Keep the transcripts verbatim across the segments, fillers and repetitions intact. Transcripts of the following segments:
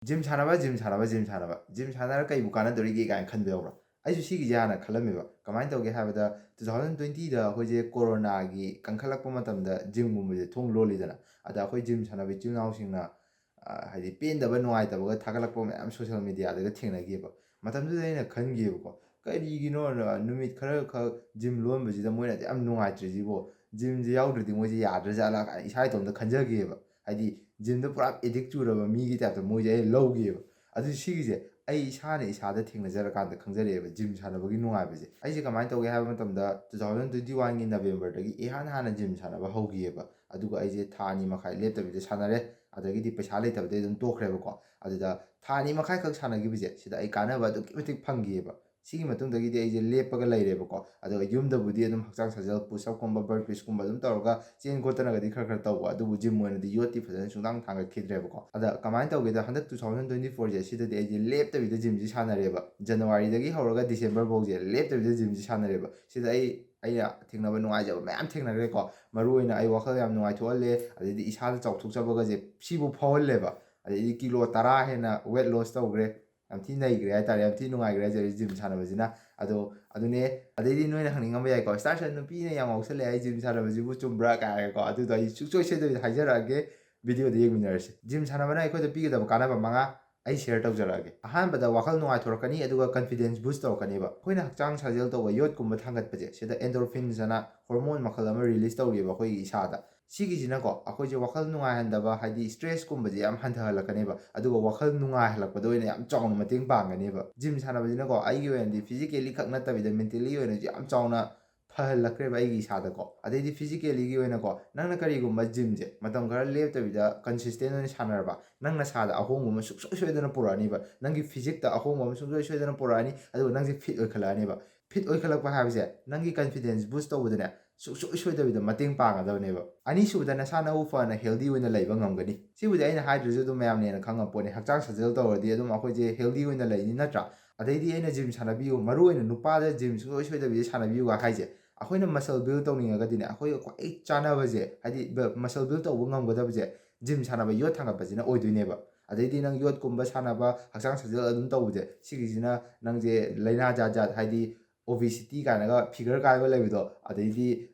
Gym ꯁꯥꯟꯅꯕ, gym ꯁꯥꯟꯅꯕ, gym ꯁꯥꯟꯅꯕ, ꯖꯤꯝ ꯁꯥꯟꯅꯔ ꯀꯩꯕꯨ ꯀꯥꯟꯅꯗꯣꯔꯤꯒꯦ ꯀꯥꯏꯅ ꯈꯟꯕ ꯌꯥꯎꯕ꯭ꯔꯥ? ꯑꯩꯁꯨ ꯁꯤꯒꯤꯁꯦ ꯍꯥꯟꯅ ꯈꯜꯂꯝꯃꯦꯕ꯫ ꯀꯃꯥꯏꯅ ꯇꯧꯒꯦ ꯍꯥꯏꯕꯗ, ꯇꯨ ꯊꯥꯎꯖꯟ ꯇ꯭ꯋꯦꯟꯇꯤꯗ ꯑꯩꯈꯣꯏꯁꯦ ꯀꯣꯔꯣꯅꯥꯒꯤ ꯀꯟꯈꯠꯂꯛꯄ ꯃꯇꯝꯗ ꯖꯤꯝꯒꯨꯝꯕꯁꯦ ꯊꯣꯡ ꯂꯣꯜꯂꯤꯗꯅ꯫ ꯑꯗ ꯑꯩꯈꯣꯏ ꯖꯤꯝ ꯁꯥꯟꯅꯕ ꯏꯆꯤꯜ ꯏꯅꯥꯎꯁꯤꯡꯅ, ꯑ, ꯍꯥꯏꯗꯤ ꯄꯦꯟꯗꯕ, ꯅꯨꯡꯉꯥꯏꯇꯕꯒ ꯊꯥꯒꯠꯂꯛꯄ ꯃꯌꯥꯝ ꯁꯣꯁꯦꯜ ꯃꯦꯗꯤꯌꯥꯗꯒ ꯊꯦꯡꯅꯈꯤꯑꯕ꯫ ꯃꯇꯝꯗꯨꯗ ꯑꯩꯅ ꯈꯟꯈꯤꯕꯀꯣ, "ꯀꯔꯤꯒꯤꯅꯣ ꯅꯨꯃꯤꯠ ꯈꯔ ꯈꯛ ꯖꯤꯝ ꯂꯣꯟꯕꯁꯤꯗ ꯃꯣꯏꯅ ꯑꯗꯨ ꯌꯥꯝ ꯅꯨꯡꯉꯥꯏꯇ꯭ꯔꯤꯁꯤꯕꯣ? ꯖꯤꯝꯁꯦ ꯌꯥꯎꯗ꯭ꯔꯗꯤ ꯃꯣꯏꯁꯦ ꯌꯥꯗ꯭ꯔꯖꯥꯠꯂꯥ?" ꯀꯥꯏꯅ ꯏꯁꯥ ꯏꯇꯣꯝꯇ ꯈꯟꯖꯈꯤꯑꯕ꯫ ꯍꯥꯏꯗꯤ ꯖꯤꯝꯗ ꯄꯨꯔꯥ ꯑꯦꯗꯤꯛ ꯆꯨꯔꯕ ꯃꯤꯒꯤ ꯇꯥꯏꯞꯇ ꯃꯣꯏꯁꯦ ꯑꯩꯅ ꯂꯧꯈꯤꯑꯕ꯫ ꯑꯗꯨ ꯁꯤꯒꯤꯁꯦ ꯑꯩ ꯏꯁꯥꯅ ꯏꯁꯥꯗ ꯊꯦꯡꯅꯖꯔꯀꯥꯟꯗ ꯈꯪꯖꯔꯛꯑꯦꯕ, ꯖꯤꯝ ꯁꯥꯟꯅꯕꯒꯤ ꯅꯨꯡꯉꯥꯏꯕꯁꯦ꯫ ꯑꯩꯁꯦ ꯀꯃꯥꯏꯅ ꯇꯧꯒꯦ ꯍꯥꯏꯕ ꯃꯇꯝꯗ, ꯇꯨ ꯊꯥꯎꯖꯟ ꯇ꯭ꯋꯦꯟꯇꯤ ꯋꯥꯟꯒꯤ ꯅꯕꯦꯝꯕꯔꯗꯒꯤ ꯏꯍꯥꯟ ꯍꯥꯟꯅ ꯖꯤꯝ ꯁꯥꯟꯅꯕ ꯍꯧꯈꯤꯑꯕ꯫ ꯑꯗꯨꯒ ꯑꯩꯁꯦ ꯊꯥ ꯑꯅꯤ ꯃꯈꯥꯏ ꯂꯦꯞꯇꯕꯤꯗ ꯁꯥꯟꯅꯔꯦ꯫ ꯑꯗꯒꯤꯗꯤ ꯄꯩꯁꯥ ꯂꯩꯇꯕꯗꯒꯤ ꯑꯗꯨꯝ ꯇꯣꯛꯈ꯭ꯔꯦꯕꯀꯣ꯫ ꯑꯗꯨꯗ ꯊꯥ ꯑꯅꯤ ꯃꯈꯥꯏꯈꯛ ꯁꯥꯟꯅꯈꯤꯕꯁꯦ, ꯁꯤꯗ ꯑꯩ ꯀꯥꯟꯅꯕ ꯑꯗꯨꯛꯀꯤ ꯃꯇꯤꯛ ꯐꯪꯈꯤꯑꯕ꯫ ꯁꯤꯒꯤ ꯃꯇꯨꯡꯗꯒꯤꯗꯤ ꯑꯩꯁꯦ ꯂꯦꯞꯄꯒ ꯂꯩꯔꯦꯕꯀꯣ꯫ ꯑꯗꯨꯒ ꯌꯨꯝꯗꯕꯨꯗꯤ ꯑꯗꯨꯝ ꯍꯛꯆꯥꯡ ꯁꯥꯖꯦꯜ, ꯄꯨꯁ ꯑꯞꯀꯨꯝꯕ, ꯕꯔ ꯄꯤꯁꯀꯨꯝꯕ ꯑꯗꯨꯝ ꯇꯧꯔꯒ ꯆꯦꯟ ꯈꯣꯠꯇꯅꯒꯗꯤ ꯈꯔ ꯈꯔ ꯇꯧꯕ, ꯑꯗꯨꯕꯨ ꯖꯤꯝ ꯑꯣꯏꯅꯗꯤ ꯌꯣꯠꯇꯤ ꯐꯖꯅ ꯁꯨꯡꯊꯥꯡ ꯊꯥꯡꯒꯠꯈꯤꯗ꯭ꯔꯦꯕꯀꯣ꯫ ꯑꯗ ꯀꯃꯥꯏꯅ ꯇꯧꯒꯦꯗ, ꯍꯟꯗꯛ ꯇꯨ ꯊꯥꯎꯖꯟ ꯇ꯭ꯋꯦꯟꯇꯤ ꯐꯣꯔꯁꯦ, ꯁꯤꯗꯗꯤ ꯑꯩꯁꯦ ꯂꯦꯞꯇꯕꯤꯗ ꯖꯤꯝꯁꯤ ꯁꯥꯟꯅꯔꯦꯕ꯫ ꯖꯅꯋꯥꯔꯤꯗꯒꯤ ꯍꯧꯔꯒ ꯗꯤꯁꯦꯝꯕꯔ ꯐꯥꯎꯁꯦ ꯂꯦꯞꯇꯕꯤꯗ ꯖꯤꯝꯁꯤ ꯁꯥꯟꯅꯔꯦꯕ꯫ ꯁꯤꯗ ꯑꯩ, ꯑꯩꯅ ꯊꯦꯡꯅꯕ ꯅꯨꯡꯉꯥꯏꯖꯕ ꯃꯌꯥꯝ ꯊꯦꯡꯅꯈ꯭ꯔꯦꯀꯣ꯫ ꯃꯔꯨꯑꯣꯏꯅ ꯑꯩ ꯋꯥꯈꯜ ꯌꯥꯝ ꯅꯨꯡꯉꯥꯏꯊꯣꯛꯍꯜꯂꯦ, ꯑꯗꯩꯗꯤ ꯏꯁꯥꯗ ꯆꯥꯎꯊꯣꯛꯆꯕꯒꯁꯦ ꯁꯤꯕꯨ ꯐꯥꯎꯍꯜꯂꯦꯕ꯫ ꯑꯗꯩꯗꯤ ꯀꯤꯂꯣ ꯇꯔꯥ ꯍꯦꯟꯅ ꯋꯦꯠ ꯂꯣꯁ ꯇꯧꯈ꯭ꯔꯦ꯫ ꯌꯥꯝ ꯊꯤ ꯅꯩꯈ꯭ꯔꯦ ꯍꯥꯏꯇꯥꯔꯦ, ꯌꯥꯝ ꯊꯤ ꯅꯨꯡꯉꯥꯏꯈ꯭ꯔꯦ ꯍꯥꯏꯇꯥꯔꯦ ꯖꯤꯝ ꯁꯥꯟꯅꯕꯁꯤꯅ꯫ ꯑꯗꯣ ꯑꯗꯨꯅꯦ꯫ ꯑꯗꯩꯗꯤ ꯅꯣꯏꯅ ꯍꯪꯅꯤꯡꯉꯝꯕ ꯌꯥꯏꯀꯣ, "ꯁ꯭ꯇꯥꯔ ꯁꯟ, ꯅꯨꯄꯤꯅ ꯌꯥꯝ ꯉꯥꯎꯁꯜꯂꯦ ꯍꯥꯏ ꯖꯤꯝ ꯁꯥꯟꯅꯕꯁꯤꯕꯨ, ꯆꯨꯝꯕ꯭ꯔꯥ?" ꯀꯥꯏꯅꯀꯣ꯫ ꯑꯗꯨꯗꯣ ꯑꯩ ꯁꯨꯡꯁꯣꯏ ꯁꯣꯏꯗꯕꯤꯗ ꯍꯥꯏꯖꯔꯛꯑꯒꯦ, ꯚꯤꯗꯤꯑꯣꯗ ꯌꯦꯡꯃꯤꯟꯅꯔꯁꯤ꯫ ꯖꯤꯝ ꯁꯥꯟꯅꯕꯅ ꯑꯩꯈꯣꯏꯗ ꯄꯤꯒꯗꯕ ꯀꯥꯟꯅꯕ ꯃꯉꯥ ꯑꯩ ꯁꯤꯌꯔ ꯇꯧꯖꯔꯛꯑꯒꯦ꯫ ꯑꯍꯥꯟꯕꯗ ꯋꯥꯈꯜ ꯅꯨꯡꯉꯥꯏꯊꯣꯔꯛꯀꯅꯤ, ꯑꯗꯨꯒ ꯀꯟꯐꯤꯗꯦꯟꯁ ꯕꯨꯁ ꯇꯧꯔꯛꯀꯅꯦꯕ꯫ ꯑꯩꯈꯣꯏꯅ ꯍꯛꯆꯥꯡ ꯁꯥꯖꯦꯜ ꯇꯧꯕ, ꯌꯣꯠꯀꯨꯝꯕ ꯊꯥꯡꯒꯠꯄꯁꯦ, ꯁꯤꯗ ꯑꯦꯟꯗꯣꯔꯐꯤꯟꯁ ꯑꯅ ꯍꯣꯔꯃꯣꯟ ꯃꯈꯜ ꯑꯃ ꯔꯤꯂꯤꯁ ꯇꯧꯔꯤꯑꯕ ꯑꯩꯈꯣꯏꯒꯤ ꯏꯁꯥꯗ꯫ ꯁꯤꯒꯤꯁꯤꯅꯀꯣ ꯑꯩꯈꯣꯏꯁꯦ ꯋꯥꯈꯜ ꯅꯨꯡꯉꯥꯏꯍꯟꯗꯕ, ꯍꯥꯏꯗꯤ ꯁ꯭ꯇ꯭ꯔꯦꯁꯀꯨꯝꯕꯁꯦ ꯌꯥꯝ ꯍꯟꯊꯍꯜꯂꯛꯀꯅꯦꯕ꯫ ꯑꯗꯨꯒ ꯋꯥꯈꯜ ꯅꯨꯡꯉꯥꯏꯍꯜꯂꯛꯄꯗ ꯑꯣꯏꯅ ꯌꯥꯝ ꯆꯥꯎꯅ ꯃꯇꯦꯡ ꯄꯥꯡꯒꯅꯦꯕ꯫ ꯖꯤꯝ ꯁꯥꯟꯅꯕꯁꯤꯅꯀꯣ ꯑꯩꯒꯤ ꯑꯣꯏꯅꯗꯤ ꯐꯤꯖꯤꯀꯦꯜꯂꯤ ꯈꯛ ꯅꯠꯇꯕꯤꯗ ꯃꯦꯟꯇꯦꯜꯂꯤ ꯑꯣꯏꯅꯁꯨ ꯌꯥꯝ ꯆꯥꯎꯅ ꯐꯍꯜꯂꯛꯈ꯭ꯔꯦꯕ ꯑꯩꯒꯤ ꯏꯁꯥꯗꯀꯣ꯫ ꯑꯗꯩꯗꯤ ꯐꯤꯖꯤꯀꯦꯜꯂꯤꯒꯤ ꯑꯣꯏꯅꯀꯣ, ꯅꯪꯅ ꯀꯔꯤꯒꯨꯝꯕ ꯖꯤꯝꯁꯦ ꯃꯇꯝ ꯈꯔ ꯂꯦꯞꯇꯕꯤꯗ ꯀꯟꯁꯤꯁꯇꯦꯟ ꯑꯣꯏꯅ ꯁꯥꯟꯅꯔꯕ, ꯅꯪ ꯅꯁꯥꯗ ꯑꯍꯣꯡꯕ ꯑꯃ ꯁꯨꯡꯁꯣꯏ ꯁꯣꯏꯗꯅ ꯄꯨꯔꯛꯑꯅꯤꯕ꯫ ꯅꯪꯒꯤ ꯐꯤꯖꯤꯛꯇ ꯑꯍꯣꯡꯕ ꯑꯃ ꯁꯨꯡꯁꯣꯏ ꯁꯣꯏꯗꯅ ꯄꯨꯔꯛꯑꯅꯤ, ꯑꯗꯨꯒ ꯅꯪꯁꯦ ꯐꯤꯠ ꯑꯣꯏꯈꯠꯂꯛꯑꯅꯤꯕ꯫ ꯐꯤꯠ ꯑꯣꯏꯈꯠꯂꯛꯄ ꯍꯥꯏꯕꯁꯦ ꯅꯪꯒꯤ ꯀꯟꯐꯤꯗꯦꯟꯁ ꯕꯨꯁ ꯇꯧꯕꯗꯅꯦ ꯁꯨꯡꯁꯣꯏ ꯁꯣꯏꯗꯕꯤꯗ ꯃꯇꯦꯡ ꯄꯥꯡꯒꯗꯕꯅꯦꯕ꯫ ꯑꯅꯤꯁꯨꯕꯗ, ꯅꯁꯥ ꯅꯎ ꯐꯅ ꯍꯦꯜꯗꯤ ꯑꯣꯏꯅ ꯂꯩꯕ ꯉꯝꯒꯅꯤ꯫ ꯁꯤꯕꯨꯗꯤ ꯑꯩꯅ ꯍꯥꯏꯗ꯭ꯔꯁꯨ ꯑꯗꯨꯝ ꯃꯌꯥꯝꯅ ꯍꯦꯟꯅ ꯈꯪꯉ ꯄꯣꯠꯅꯤ, ꯍꯛꯆꯥꯡ ꯁꯥꯖꯦꯜ ꯇꯧꯔꯗꯤ ꯑꯗꯨꯝ ꯑꯩꯈꯣꯏꯁꯦ ꯍꯦꯜꯗꯤ ꯑꯣꯏꯅ ꯂꯩꯅꯤ, ꯅꯠꯇ꯭ꯔꯥ? ꯑꯗꯩꯗꯤ ꯑꯩꯅ ꯖꯤꯝ ꯁꯥꯟꯅꯕꯤꯌꯨ, ꯃꯔꯨꯑꯣꯏꯅ ꯅꯨꯄꯥꯗ ꯖꯤꯝ ꯁꯨꯡꯁꯣꯏ ꯁꯣꯏꯗꯕꯤꯗ ꯁꯥꯟꯅꯕꯤꯌꯨꯒ ꯍꯥꯏꯁꯦ, ꯑꯩꯈꯣꯏꯅ ꯃꯁꯜ ꯕꯤꯜ ꯇꯧꯅꯤꯡꯉꯒꯗꯤꯅꯦ, ꯑꯩꯈꯣꯏꯒ ꯈ꯭ꯋꯥꯏ ꯆꯥꯟꯅꯕꯁꯦ, ꯍꯥꯏꯗꯤ ꯃꯁꯜ ꯕꯤꯜ ꯇꯧꯕ ꯉꯝꯒꯗꯕꯁꯦ ꯖꯤꯝ ꯁꯥꯟꯅꯕ, ꯌꯣꯠ ꯊꯥꯡꯒꯠꯄꯁꯤꯅ ꯑꯣꯏꯗꯣꯏꯅꯦꯕ꯫ ꯑꯗꯩꯗꯤ ꯅꯪ ꯌꯣꯠꯀꯨꯝꯕ ꯁꯥꯟꯅꯕ, ꯍꯛꯆꯥꯡ ꯁꯥꯖꯦꯜ ꯑꯗꯨꯝ ꯇꯧꯕꯁꯦ, ꯁꯤꯒꯤꯁꯤꯅ ꯅꯪꯁꯦ ꯂꯥꯏꯅꯥ ꯖꯥꯠ ꯖꯥꯠ, ꯍꯥꯏꯗꯤ ꯑꯣꯕꯤꯁꯤꯇꯤ ꯀꯥꯏꯅꯒ ꯐꯤꯒꯔ ꯀꯥꯏꯕ ꯂꯩꯕꯗꯣ, ꯑꯗꯩꯗꯤ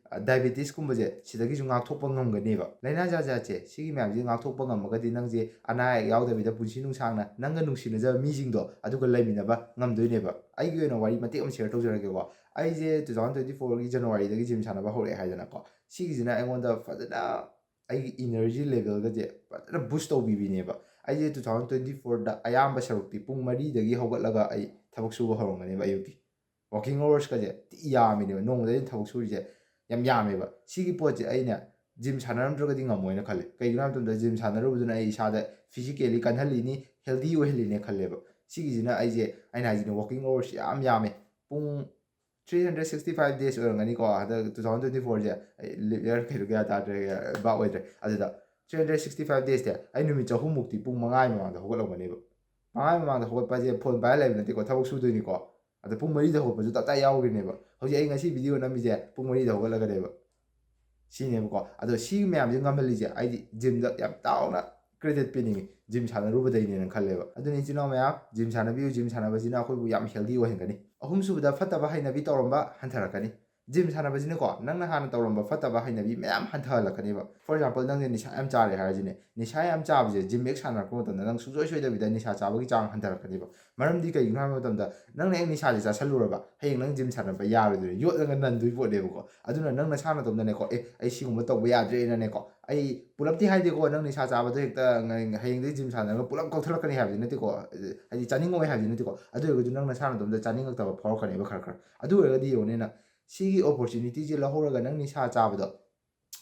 ꯗꯥꯏꯕꯦꯇꯤꯁꯀꯨꯝꯕꯁꯦ, ꯁꯤꯗꯒꯤꯁꯨ ꯉꯥꯛꯊꯣꯛꯄ ꯉꯝꯒꯅꯦꯕ꯫ ꯂꯥꯏꯅꯥ ꯖꯥꯠ ꯖꯥꯠꯁꯦ, ꯁꯤꯒꯤ ꯃꯌꯥꯝꯁꯦ ꯉꯥꯛꯊꯣꯛꯄ ꯉꯝꯃꯒꯗꯤ ꯅꯪꯁꯦ ꯑꯅꯥ ꯑꯌꯦꯛ ꯌꯥꯎꯗꯕꯤꯗ ꯄꯨꯟꯁꯤ ꯅꯨꯡꯁꯥꯡꯅ ꯅꯪꯒ ꯅꯨꯡꯁꯤꯅꯖꯕ ꯃꯤꯁꯤꯡꯗꯣ ꯑꯗꯨꯒ ꯂꯩꯃꯤꯟꯅꯕ ꯉꯝꯗꯣꯏꯅꯦꯕ꯫ ꯑꯩꯒꯤ ꯑꯣꯏꯅ ꯋꯥꯔꯤ ꯃꯇꯦꯛ ꯑꯃ ꯁꯤꯌꯔ ꯇꯧꯖꯔꯛꯀꯦꯀꯣ꯫ ꯑꯩꯁꯦ ꯇꯨ ꯊꯥꯎꯖꯟ ꯇ꯭ꯋꯦꯟꯇꯤ ꯐꯣꯔꯒꯤ ꯖꯅꯋꯥꯔꯤꯗꯒꯤ ꯖꯤꯝ ꯁꯥꯟꯅꯕ ꯍꯧꯔꯛꯑꯦ ꯍꯥꯏꯗꯅꯀꯣ꯫ ꯁꯤꯒꯤꯁꯤꯅ ꯑꯩꯉꯣꯟꯗ ꯐꯖꯅ ꯑꯩꯒꯤ ꯏꯅꯔꯖꯤ ꯂꯦꯚꯦꯜꯒꯁꯦ ꯐꯖꯅ ꯕꯨꯁ ꯇꯧꯕꯤꯕꯤꯅꯦꯕ꯫ ꯑꯩꯁꯦ ꯇꯨ ꯊꯥꯎꯖꯟ ꯇ꯭ꯋꯦꯟꯇꯤ ꯐꯣꯔꯗ ꯑꯌꯥꯝꯕ ꯁꯔꯨꯛꯇꯤ ꯄꯨꯡ ꯃꯔꯤꯗꯒꯤ ꯍꯧꯒꯠꯂꯒ ꯑꯩ ꯊꯕꯛ ꯁꯨꯕ ꯍꯧꯔꯝꯒꯅꯦꯕ꯫ ꯑꯌꯨꯛꯀꯤ ꯋꯥꯀꯤꯡ ꯑꯋꯥꯔꯁꯀꯁꯦ ꯊꯤ ꯌꯥꯝꯃꯤꯅꯦꯕ, ꯅꯣꯡꯃꯗ ꯑꯩꯅ ꯊꯕꯛ ꯁꯨꯔꯤꯁꯦ ꯌꯥꯝ ꯌꯥꯝꯃꯦꯕ꯫ ꯁꯤꯒꯤ ꯄꯣꯠꯁꯦ ꯑꯩꯅ ꯖꯤꯝ ꯁꯥꯟꯅꯔꯝꯗ꯭ꯔꯒꯗꯤ ꯉꯝꯃꯣꯏꯅ ꯈꯜꯂꯦ꯫ ꯀꯩꯒꯤꯅꯣ ꯍꯥꯏꯕ ꯃꯇꯝꯗ ꯖꯤꯝ ꯁꯥꯟꯅꯔꯨꯕꯗꯨꯅ ꯑꯩ ꯏꯁꯥꯗ ꯐꯤꯖꯤꯀꯦꯜꯂꯤ ꯀꯟꯍꯜꯂꯤꯅꯤ, ꯍꯦꯜꯗꯤ ꯑꯣꯏꯍꯜꯂꯤꯅꯦ ꯈꯜꯂꯦꯕ꯫ ꯁꯤꯒꯤꯁꯤꯅ ꯑꯩꯁꯦ, ꯑꯩꯅ ꯍꯥꯏꯁꯤꯅꯦ, ꯋꯥꯀꯤꯡ ꯑꯋꯥꯔꯁ ꯌꯥꯝ ꯌꯥꯝꯃꯦ꯫ ꯄꯨꯡ three hundred sixty five days ꯑꯣꯏꯔꯝꯒꯅꯤꯀꯣ, ꯍꯟꯗꯛ ꯇꯨ ꯊꯥꯎꯖꯟ ꯇ꯭ꯋꯦꯟꯇꯤ ꯐꯣꯔꯁꯦ꯫ ꯑꯩ ꯂꯤꯞ ꯌꯔ ꯀꯩꯗꯣ ꯀꯌꯥ ꯇꯥꯗ꯭ꯔꯦ, ꯚꯥꯞ ꯑꯣꯏꯗ꯭ꯔꯦ꯫ ꯑꯗꯨꯗ ꯊ꯭ꯔꯤ ꯍꯟꯗ꯭ꯔꯦꯠ ꯁꯤꯛꯁꯇꯤ ꯐꯥꯏꯚ ꯗꯦꯖꯁꯦ ꯑꯩ ꯅꯨꯃꯤꯠ ꯆꯍꯨꯝꯃꯨꯛꯇꯤ ꯄꯨꯡ ꯃꯉꯥꯒꯤ ꯃꯃꯥꯡꯗ ꯍꯧꯒꯠꯂꯝꯒꯅꯦꯕ꯫ ꯃꯉꯥꯒꯤ ꯃꯃꯥꯡꯗ ꯍꯧꯒꯠꯄ ꯍꯥꯏꯁꯦ ꯐꯣꯟ ꯄꯥꯏꯔ ꯂꯩꯕ ꯅꯠꯇꯦꯀꯣ, ꯊꯕꯛ ꯁꯨꯗꯣꯏꯅꯤꯀꯣ꯫ ꯑꯗ ꯄꯨꯡ ꯃꯔꯤꯗ ꯍꯧꯒꯠꯄꯁꯨ ꯇꯞ ꯇꯥꯏ ꯌꯥꯎꯈ꯭ꯔꯤꯅꯦꯕ꯫ ꯍꯧꯖꯤꯛ ꯑꯩ ꯉꯁꯤ ꯚꯤꯗꯤꯑꯣ ꯅꯝꯃꯤꯁꯦ ꯄꯨꯡ ꯃꯔꯤꯗ ꯍꯧꯒꯠꯂꯒꯅꯦꯕ꯫ ꯁꯤꯅꯦꯕꯀꯣ꯫ ꯑꯗꯣ ꯁꯤ ꯃꯌꯥꯝꯁꯦ ꯉꯝꯍꯜꯂꯤꯁꯦ ꯑꯩꯗꯤ ꯖꯤꯝꯗ ꯌꯥꯝ ꯆꯥꯎꯅ ꯀ꯭ꯔꯦꯗꯤꯠ ꯄꯤꯅꯤꯡꯉꯤ, ꯖꯤꯝ ꯁꯥꯟꯅꯔꯨꯕꯗꯩꯅꯦꯅ ꯈꯜꯂꯦꯕ꯫ ꯑꯗꯨꯅ ꯏꯆꯤꯟ ꯏꯅꯥꯎ ꯃꯌꯥꯝ, ꯖꯤꯝ ꯁꯥꯟꯅꯕꯤꯌꯨ꯫ ꯖꯤꯝ ꯁꯥꯟꯅꯕꯁꯤꯅ ꯑꯩꯈꯣꯏꯕꯨ ꯌꯥꯝ ꯍꯦꯜꯗꯤ ꯑꯣꯏꯍꯟꯒꯅꯤ꯫ ꯑꯍꯨꯝꯁꯨꯕꯗ, ꯐꯠꯇꯕ ꯍꯩꯅꯕꯤ ꯇꯧꯔꯝꯕ ꯍꯟꯊꯔꯛꯀꯅꯤ꯫ ꯖꯤꯝ ꯁꯥꯟꯅꯕꯁꯤꯅꯀꯣ, ꯅꯪꯅ ꯍꯥꯟꯅ ꯇꯧꯔꯝꯕ ꯐꯠꯇꯕ ꯍꯩꯅꯕꯤ ꯃꯌꯥꯝ ꯍꯟꯊꯍꯜꯂꯛꯀꯅꯦꯕ꯫ For example, ꯅꯪꯁꯦ ꯅꯤꯁꯥ ꯌꯥꯝ ꯆꯥꯔꯦ ꯍꯥꯏꯔꯁꯤꯅꯦ꯫ ꯅꯤꯁꯥ ꯌꯥꯝ ꯆꯥꯕꯁꯦ, ꯖꯤꯝ ꯍꯦꯛ ꯁꯥꯟꯅꯔꯛꯄ ꯃꯇꯝꯗ ꯅꯪ ꯁꯨꯡꯁꯣꯏ ꯁꯣꯏꯗꯕꯤꯗ ꯅꯤꯁꯥ ꯆꯥꯕꯒꯤ ꯆꯥꯡ ꯍꯟꯊꯔꯛꯀꯅꯦꯕ꯫ ꯃꯔꯝꯗꯤ ꯀꯩꯒꯤꯅꯣ ꯍꯥꯏꯕ ꯃꯇꯝꯗ, ꯅꯪꯅ ꯍꯦꯛ ꯅꯤꯁꯥꯁꯦ ꯆꯥꯁꯜꯂꯨꯔꯕ, ꯍꯌꯦꯡ ꯅꯪ ꯖꯤꯝ ꯁꯥꯟꯅꯕ ꯌꯥꯔꯣꯏꯗꯣꯏꯅꯦ, ꯌꯣꯠꯂꯒ ꯅꯟꯗꯣꯏ ꯄꯣꯠꯅꯦꯕꯀꯣ꯫ ꯑꯗꯨꯅ ꯅꯪ ꯅꯁꯥ ꯅꯇꯣꯝꯗꯅꯦꯀꯣ, "ꯑꯦ, ꯑꯩ ꯁꯤꯒꯨꯝꯕ ꯇꯧꯕ ꯌꯥꯗ꯭ꯔꯦꯅꯅꯦꯀꯣ", ꯑꯩ ꯄꯨꯂꯞꯇꯤ ꯍꯥꯏꯗꯦꯀꯣ, ꯅꯪ ꯅꯤꯁꯥ ꯆꯥꯕꯗꯣ ꯍꯦꯛꯇ ꯉ-, ꯍꯌꯦꯡꯗꯒꯤ ꯖꯤꯝ ꯁꯥꯟꯅꯔꯒ ꯄꯨꯂꯞ ꯀꯛꯊꯠꯂꯛꯀꯅꯤ ꯍꯥꯏꯕꯗꯤ ꯅꯠꯇꯦꯀꯣ, ꯍꯥꯏꯗꯤ ꯆꯥꯅꯤꯡꯉꯣꯏ ꯍꯥꯏꯕꯗꯤ ꯅꯠꯇꯦꯀꯣ꯫ ꯑꯗꯨ ꯑꯣꯏꯔꯒꯁꯨ ꯅꯪ ꯅꯁꯥ ꯅꯇꯣꯝꯗ ꯆꯥꯅꯤꯡꯉꯛꯇꯕ ꯐꯥꯎꯔꯛꯀꯅꯦꯕ ꯈꯔ ꯈꯔ꯫ ꯑꯗꯨ ꯑꯣꯏꯔꯒꯗꯤ ꯌꯦꯡꯉꯨꯅꯦ, ꯅꯪ ꯁꯤꯒꯤ ꯑꯣꯄꯣꯔꯆꯨꯅꯤꯇꯤꯁꯦ ꯂꯧꯍꯧꯔꯒ ꯅꯪ ꯅꯤꯁꯥ ꯆꯥꯕꯗꯣ,